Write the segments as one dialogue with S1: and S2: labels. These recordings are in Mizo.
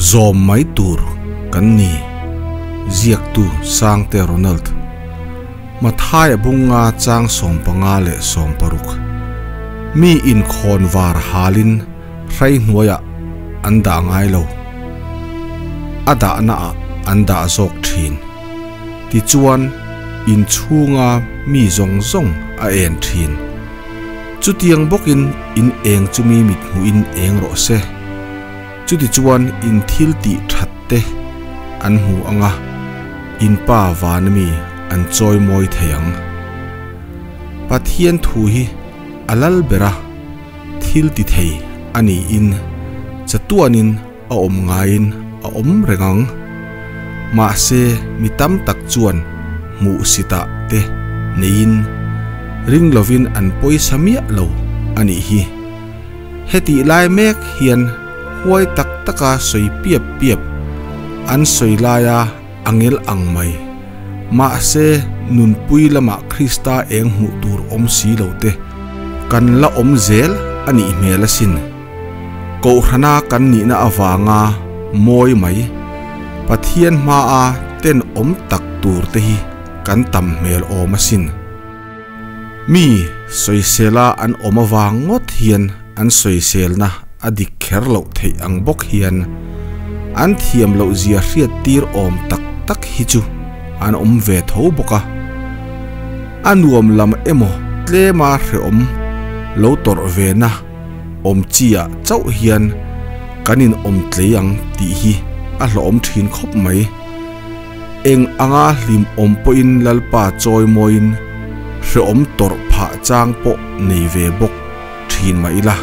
S1: Zawm mai tur kan ni, ziaktu Sangte Ronald. Mathaia bunga chang 15 leh 16. Mi inkhawn var halin hrai hnuaiah an dah ngai lo. A dahna ah an dah zawk thin. Tichuan inchhunga mi zawng zawng a en thin. Chutiang bawkin in eng chu mi mit hmuhin eng rawh se. Chutichuan in thil tih that te an hmu anga, in Pa vana mi an chawi mawi thei ang. Pathian thu hi a lal ber a, thil ti thei a niin chatuanin a awm ngaiin a awm reng ang. Mahse mi tam tak chuan hmuhsitah te neiin ring lovin an pawisa miah lo a nih hi. Hetih lai mek hian huai tak taka sawi piap piap an sawi laia a ngel ang mai. Mahse nunpui lamah Krista eng hmuh tur awm si lo te kan la awm zel a nih hmel asin. Kohhrana kan nihna avanga mawi mai, Pathian hmaa tenawm tak tur te hi kan tam hmel awm asin. Mi sawisela an awm avang ngawt hian an sawiselna a dik kher loh theih ang bawk hian an thiam loh zia hriat tir awm tak tak hi chu an awm ve tho bawk a. A nuam lam emaw tlema hrehawm lo tawrh ve na awm chi ah chauh hian kan in awm tlei ang tih hi a hlawhawm thin khawp mai. Eng anga hlim awm pawhin Lalpa chawimawiin hrehawm tawrh phah chang pawh nei ve bawk thin mah ila,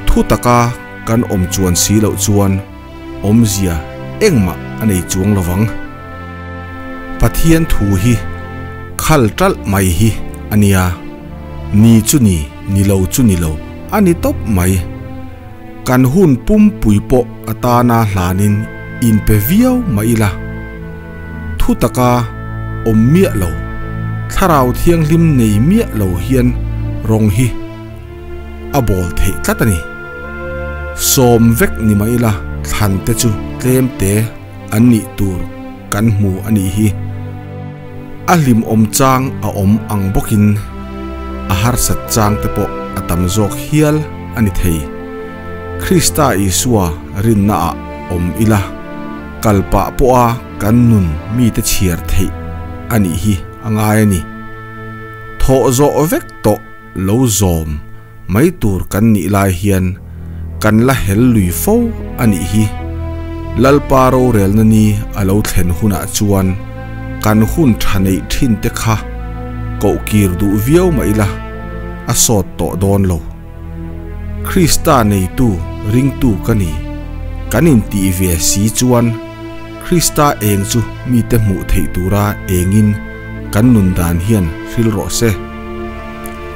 S1: thu taka kan awm chuan si loh chuan awmzia engmah a nei chuang lovang. Pathian thu hi khal ṭalh mai hi a nia, ni chu ni, ni lo chu ni lo a ni tawp mai. Kan hun pumpui pawh atana hlanin inpe viau mah ila, thu taka awm miah lo, thlarau thianghlim nei miah lo hian rawng hi a bawl theih tlat a ni. Sawm vek ni mah ila thlan te chu tlem te an nih tur kan hmu a nih hi. A hlimawm chang a awm ang bawkin a harsat chang te pawh a tam zawk hial a ni thei. Krista Isua rinna ah awm ila, kal pah pawha kan nun mite chhiar theih a nih hi a ngai a ni. Thawh zawh vek tawh lo zawm mai tur kan nih lai hian kan la hel lui fo a nih hi. Lalpa rorelna ni a lo thlen hunah chuan kan hun tha neih thin te kha koh kir duh viau mah ila a sawt tawh dawn lo. Krista neitu ringtu ka ni kan intih ve si chuan Krista eng chu mite hmuh theih tura engin kan nun dan hian hril rawh se.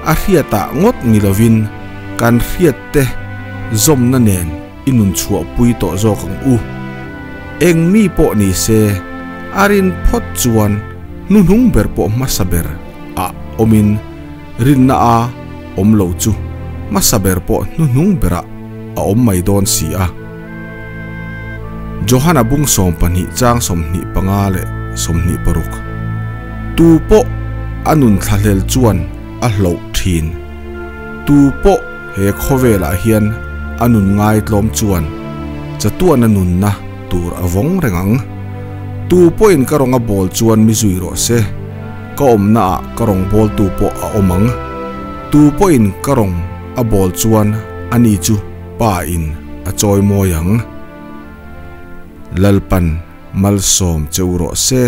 S1: A hriatah ngawt ni lovin kan hriat te zawmna nen i nun chhuahpui tawh zawk ang u. Eng mi pawh ni se a rin phawt chuan hnuhnung ber pawh hmasa ber ah awmin rinna a awm lo chu hmasa ber pawh hnuhnung berah a awm mai dawn si a. Johana bung 12 chang 25 leh 26. Tu pawh a nun thlahlel chuan a hloh thin. Tu pawh he khawvelah hian a nun ngai tlawm chuan chatuan a nunna tur a vawng reng ang. Tu pawhin ka rawnga bawl chuan mi zui rawh se, ka awmna ah ka rawng bawltu pawh a awm ang. Tu pawhin ka rawng a bawl chuan ani chu Pa in a chawi mawi ang. Lalpan malsawm che u rawh se.